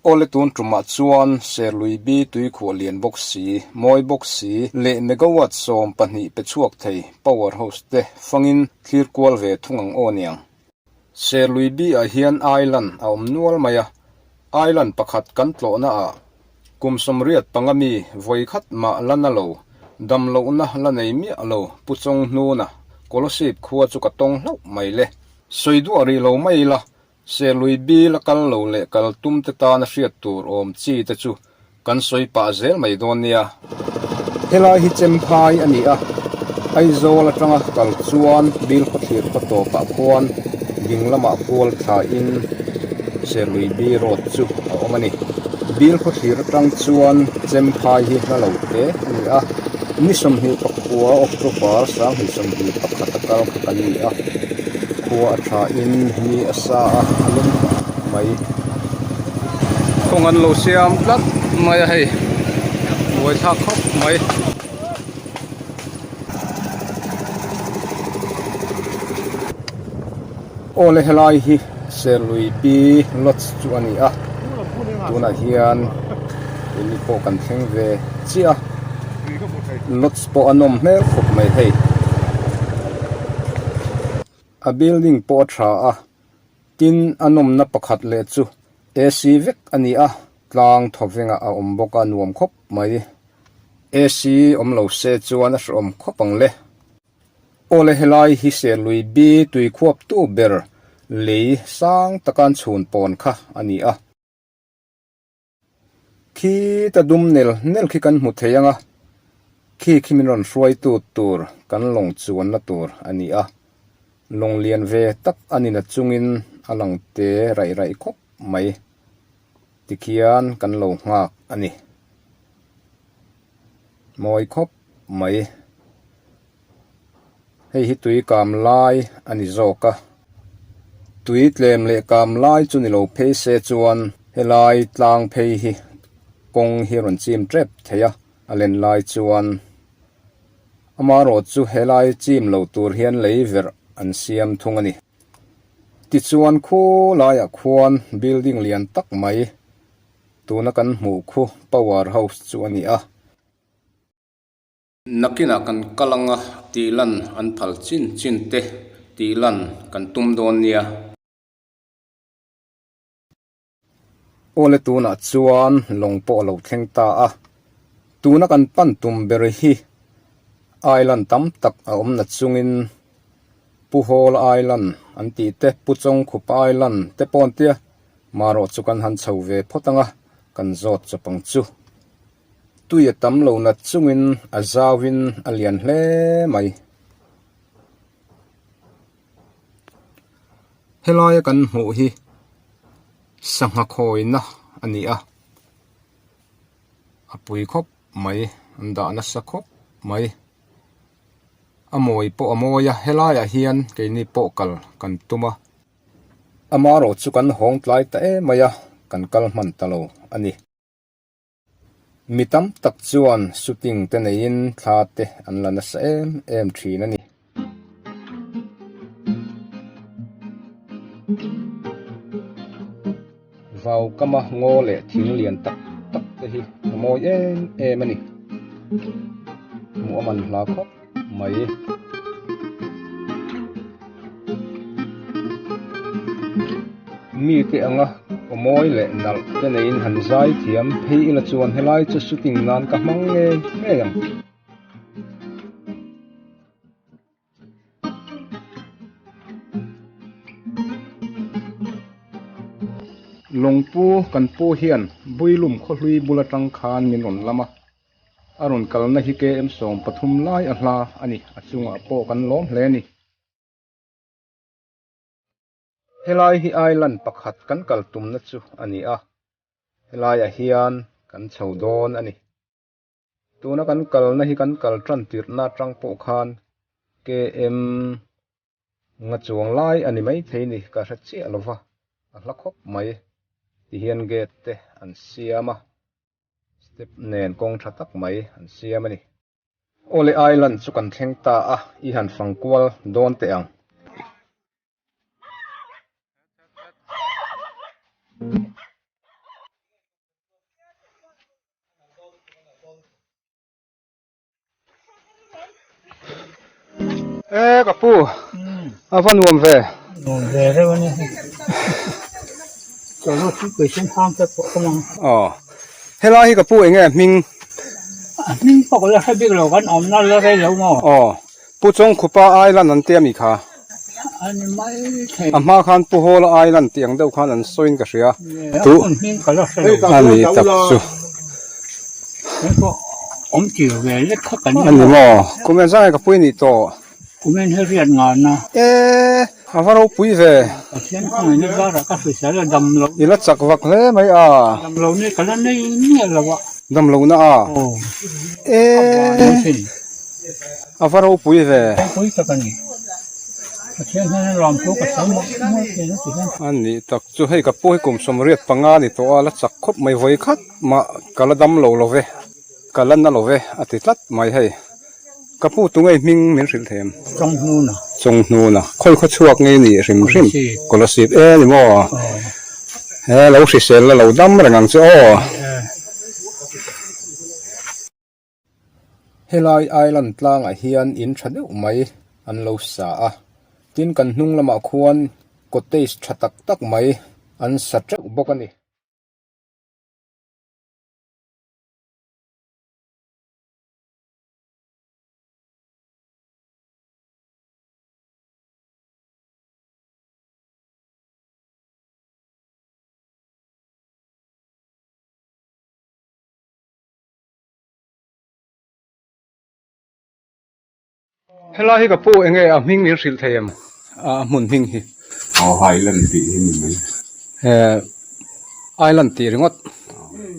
Awle tun tumah chuan Serlui bi tuikhuah lian bawk si, mawi bawk si leh megawatt 12 pe chhuak thei power house te fangin thlir kual ve thung ang aw niang. Serlui bi ah hian island a awm nual mai a, island pakhat kan tlawhna ah kum 85 mi vawi khat mah la na lo, dam lohna la nei miah lo Pu Chawnghnuna Kolosip khua chu ka tawng hlauh mai le. Sawi duah rih lo mai ila, Serlui bil a kal lo leh kal tum te tana hriat tur awm chi te chu kan sawi pah zel mai dawn nia. Helai hi Chemphai a ni a, Aizawl atanga kal chuan bil khawthlir khaw tawpah khuan ding lamah kual thlain Serlui bi road chu a awm a ni. Bil khawthlir atang chuan Chemphai hi hla lo te a ni a, ni 29 October 2021 a kal kha kan ni a. Khua a thain ni a sa a, a lum khawp mai. Kawng an lo siam tlat mai a hei, buaithlak khawp mai. Awle helai hi Serlui Pi Lodge chu a ni a, tunah hian keini pawh kan thleng ve chiah a. Lodge pawh a nawm hmel khawp mai hei. A building pawh a tha a, tin a nawmna pakhat leh chu AC vek a ni a, tlang thawvengah a awm bawk a nuam khawp mai. AC awm lo se chuan a hrehawm khawp ang le. Awle helai hi Serlui bi tui khuap tu ber lei sang taka an chhun pawn kha a ni a. Khi ta dum nel nel khi kan hmu thei ang a, khi khi min rawn hruaitu tur kan lawng chuanna tur a ni a, lawng lian ve tak a ni na chungin a lang te raih raih khawp mai tikhian kan lo nghak a ni. Mawi khawp mai. Hei hi tui kam lai a ni zawk a, tui tlem leh kam lai chu ni lo phei se chuan helai tlang phei hi kawng hi a rawn chim tep thei a, a len lai chuan amaherawh chu helai chim lo tur hian lei verh an siam thung a ni. Tichuan khu laiah khuan building lian tak mai tuna kan hmuh khu power house chu a ni a. Nakinah kan kal anga tih lan an phal chin chin te tih lan kan tum dawn nia. Awle tunah chuan lawng pawh a lo thleng ta a, tuna kan pan tum ber hi island tam tak a awm na chungin Pu Hall Island an tih te, Pu Chawngkhup Island te pawh an tia, marawh chu kan han chho ve phawt anga kan zawt chawp ang chu. Tui a tam lo nat chungin a zauin a lian hle mai. Helaia kan hmuh hi sangha khawina a ni a, a pui khawp mai, an dah nasa khawp mai. A mawi pawh a mawi a, helaiah hian keini pawh kal kan tum a. Amaherawh chu kan hawng tlai ta em mai a, kan kal hman ta lo a ni. Mi tam tak chuan shooting te neiin thla te an la nasa em em thin a ni. Vau kama ngaw leh thing lian tak tak te hi a mawi em em a ni. Hmuh a man hla khawp mai. Mite anga aw mawi leh nalh te neiin han zai thiam phei ila chuan helai chu shooting nan ka hmang ngei ngei ang. Lawngpu kan pu hian Builum khawhlui bul atang khan min rawn lam a. A rawn kalna hi KM 13 lai a hla a ni, a chungah pawh kan lawm hle a ni. Helai hi island pakhat kan kal tumna chu a ni a, helaiah hian kan chho dawn a ni. Tuna kan kalna hi kan kal tan tirhna atang pawh khan KM nga chuang lai a ni maithei ni ka hre chiah lova, a hla khawp mai tihian gate te an siam a. Step nen kawng tha tak mai an siam a ni. Awle Island chu kan thleng ta a, i han fang kual dawn teh ang. E ka pu, a va nuam ve. Nuam ve reuh a ni. Chawlhawk chu puisin hang te pawh ka mang. Aw. Helai hi ka pu enge a hming? A hming pawh ka la hre bik lo, kan awmna la rei lo maw? Aw. Pu Chawngkhupa Island an tia mi kha? A ni mai thei. A hma khan Pu Hawla Island tih ang deuh khan an sawiin ka hria. A hmun hming ka la hre lo. A ni tak chu. Hei pawh awm tir ve lek kha kan ni. A ni maw? Kum engzah nge ka pui nih tawh? Kum en hi riat ngana. E, a va ropui ve. Pathian khawngaihna zarah ka hrisel a dam lo. I la chak vak hle mai a. Dam lo ni ka la nei miah lo a. Dam lo na a. Aw. E. A va ropui ve. Ropui tak a ni. Pathian hian a ram chu ka sawi mawlh mawlh thin a ti hian. A nih tak chu hei ka pu hi kum 85 ni tawh a la chak khawp mai vawi khat mah ka la dam lo lo ve ka la na lo ve a ti tlat mai hei. Ka pu tu ngei hming min hrilh thei em? Chawnghnuna. Chawnghnuna. Khawi khaw chhuak ngei nih hrim hrim. Kolasib. Kolasib e ni maw? He lo hrisel la lo dam reng ang che aw. Helai island tlangah hian in tha deuh mai an lo sa a, tin kan hnung lamah khuan cottage tha tak tak mai an sa teuh bawk a ni. Helai hi ka pu enge a hming min hrilh thei em? A hmun hming hi. Aw Highland tih hi ni mai. He Island tih ringawt.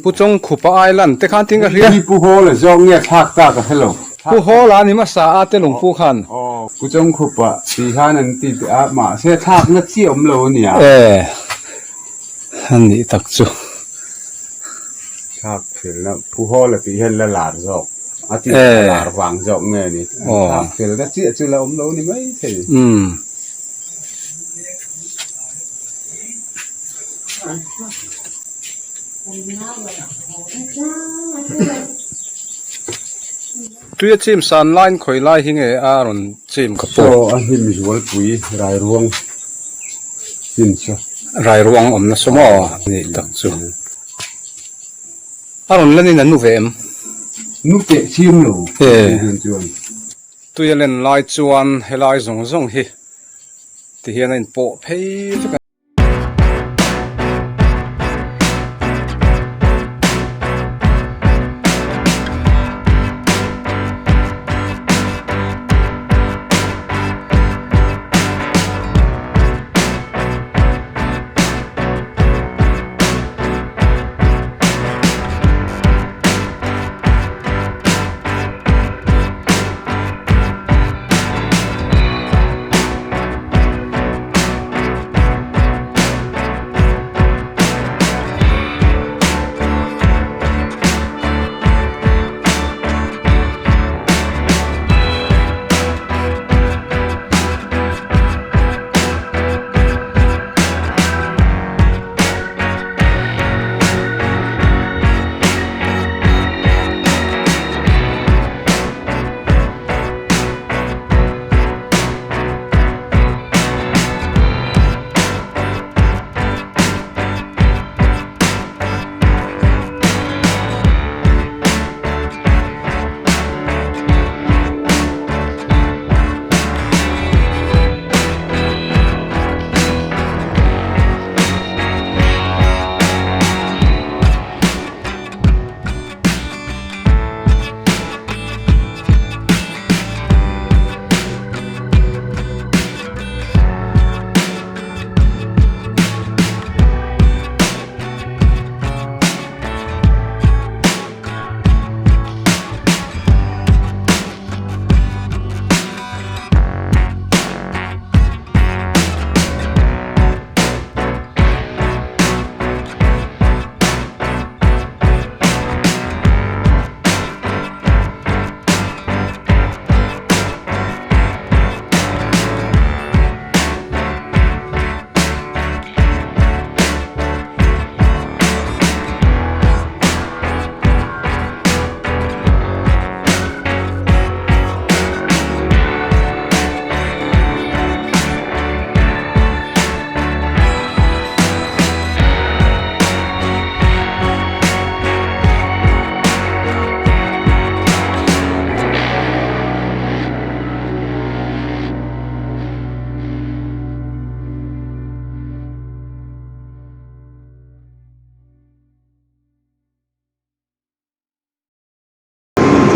Pu Chawngkhupa Island te khan tin ka hria. Pu Hawla zawk nge thlak ta ka hre lo. Pu Hawla ni hmasa a te lungpu khan. Aw Pu Chawngkhupa tih khan an ti teh a mahse thlakna chiah awm lo a nia. E a nih tak chu. Thlak felna Pu Hawla tih hian la lar zawk a tih a lar vang zawk nge ni. Thlak felna chiah chu la awm lo ni mai thei. Umm. Tuia chim san laiin khawi lai hi nge a rawn chim ka pawh? Saw a hnim zualpui Rairuang hnim chu. Rairuang awmna saw maw nih tak chu. A rawn lenin a nu ve em? Nu teh chim lo chuan. Tuia len lai chuan helai zawng zawng hi tihian a inpawh phei vek a.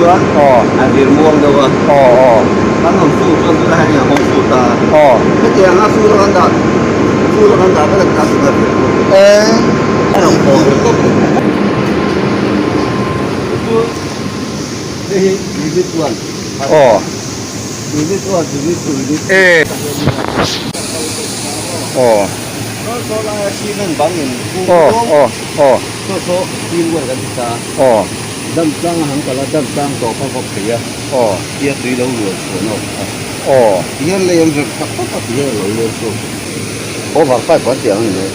chuan a vir muang deuh a. Kan rawn fur chuan tunah hian a hawng fur ta a. Hetiang a fur a kan dah fur a kan dah vek a tuna vir muang a rawn haw vir tawp a ni. Chu hei hi unit one unit one unit two unit three. Saw laia cement bang in hung dawn saw saw steel wire kan ti ta a dam tlang a han kal a dam tlang tawp a vawk thei a tia tui lo luan chhuah na awm kha tihian lei an rem tak tak a tihian a lo luan chhuak over pipe an tih ang a ni mai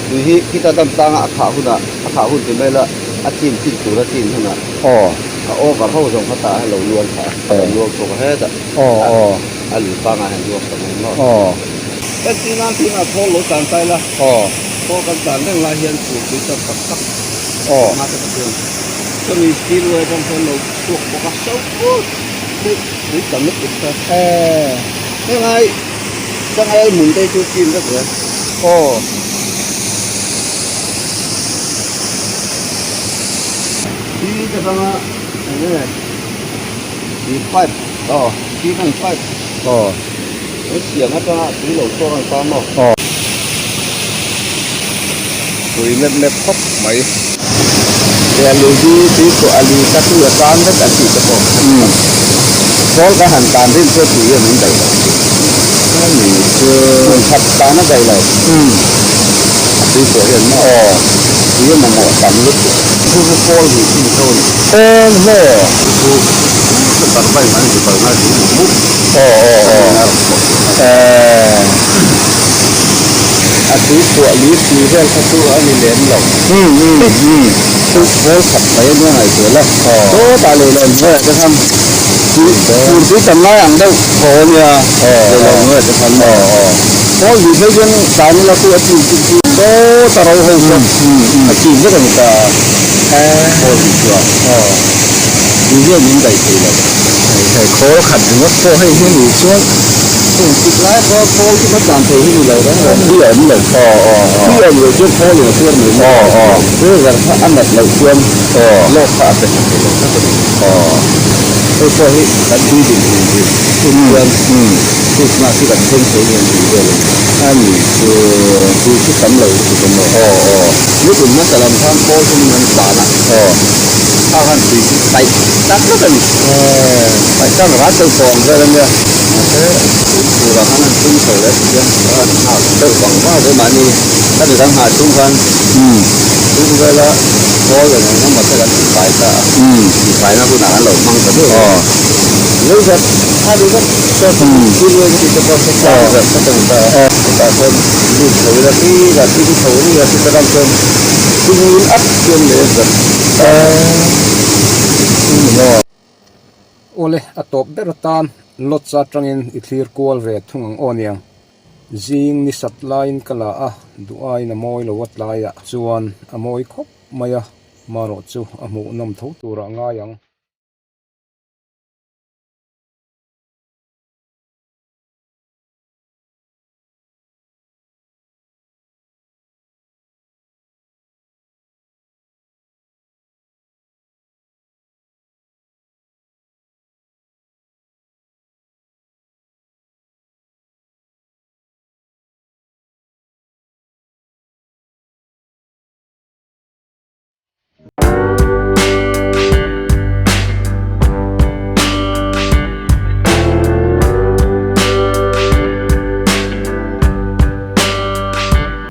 tui hi khita dam tlanga a khah hunah a khah hun ti mai la a chin chin tur a chin hunah a over ho zawng kha tah a lo luan thla a lo luang chhuak a hetah a lui pangah hian luak ta mai maw. Kan tih nan tunah thawl lo tlan tai la, thawl kan tlan reng lai hian fur tui tam tak tak hma te ka chuan chumi steel way atang chuan lo chhuak bawk a so put put tui tam lutuk kha hengai sangai hmun te chu chim vek ve. Tui te hranga eng nge tui pipe aw cement pipe. An siam atanga tui lo chhuak an tan maw? Aw. Tui mep mep khawp mai. Leh lui hi tui pawh a lui ka tui a tan vek an tih te pawh ka hre. Khawl ka han tan rin chuan tui hian min daih lo. A ni chu. Hmun khat tan a daih lo. A tui pawh hian maw? Aw. Tui a mamawh tam lutuk. Chu chu kawl hnih chin tho a ni. Eng hle. Chu chu turbine an ti kalna chu mup. Aw aw aw. Eeh. A tui chhuah li pui vel kha chu a ni lem lo. Um um um. Chu khawl khat mai a nia ngaihtuah la. Aw. Sawtah leh lo hnuaiah te khan tui fur tui tam lai ang deuh thaw a nia. Aw. Leh lo hnuaiah te khan. Aw aw. Khawl hnih phei chuan tan ila chu a chim chim chu sawta ro ho chuan a chim vek a ni ta. Khawl hnih chuan. Aw. Tui hian min daih thei lo. Hei hei khawl khat ringawt pawh hei hi ni chuan heng tik lai pawh khawl chu ka tlan thei hi ni lo reng reng. Tui a awm lo. Aw aw aw. Tui a awm loh chuan khawl in a tuar mai maw. Aw aw. Pressure kha a nat loh chuan aw lawk kha a pe tha thei lo tlat a ni. Aw. Hei pawh hi kan tui din hmun hi chuan Christmas hi kan thleng thei ni an tih vel a ni. A ni chu tui chu tam lo lutuk a maw. Aw aw. Nikum hmasa lam khan khawl chu min han tlan a. Aw. A han tui chu taih tak vek a ni. Taih tak rat deuh tawh ang vel a nia. Mahse, tun turah khan an tum chho leh tihian a han nghak deuh vang vang zel mahni ka ni kan nghah chhung khan chung vela khawl eng eng emaw te kan tihfai ta a. Tihfaina hunah kan lo hmang ta deuh a. Lei zat a ni vek chuan thil eng tih te pawh hre zat vek a ni ta a. Chutah chuan lut chho ila khi lah thil chho ri a chutah ram chuan thil ngil at chuan leh zat Awle, a tawp ber atan Lodge atangin i thlir kual ve thung ang aw niang. Zing ni sat laiin ka la a, duhaiin a mawi lo a tlaiah chuan a mawi khawp mai a, marawh chu a hmuhnawm tho turah ngai ang.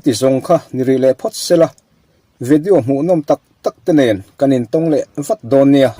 Ti zawng kha ni rih leh phawt sela, video hmuhnawm tak tak te nen kan intawng leh vat dawn nia.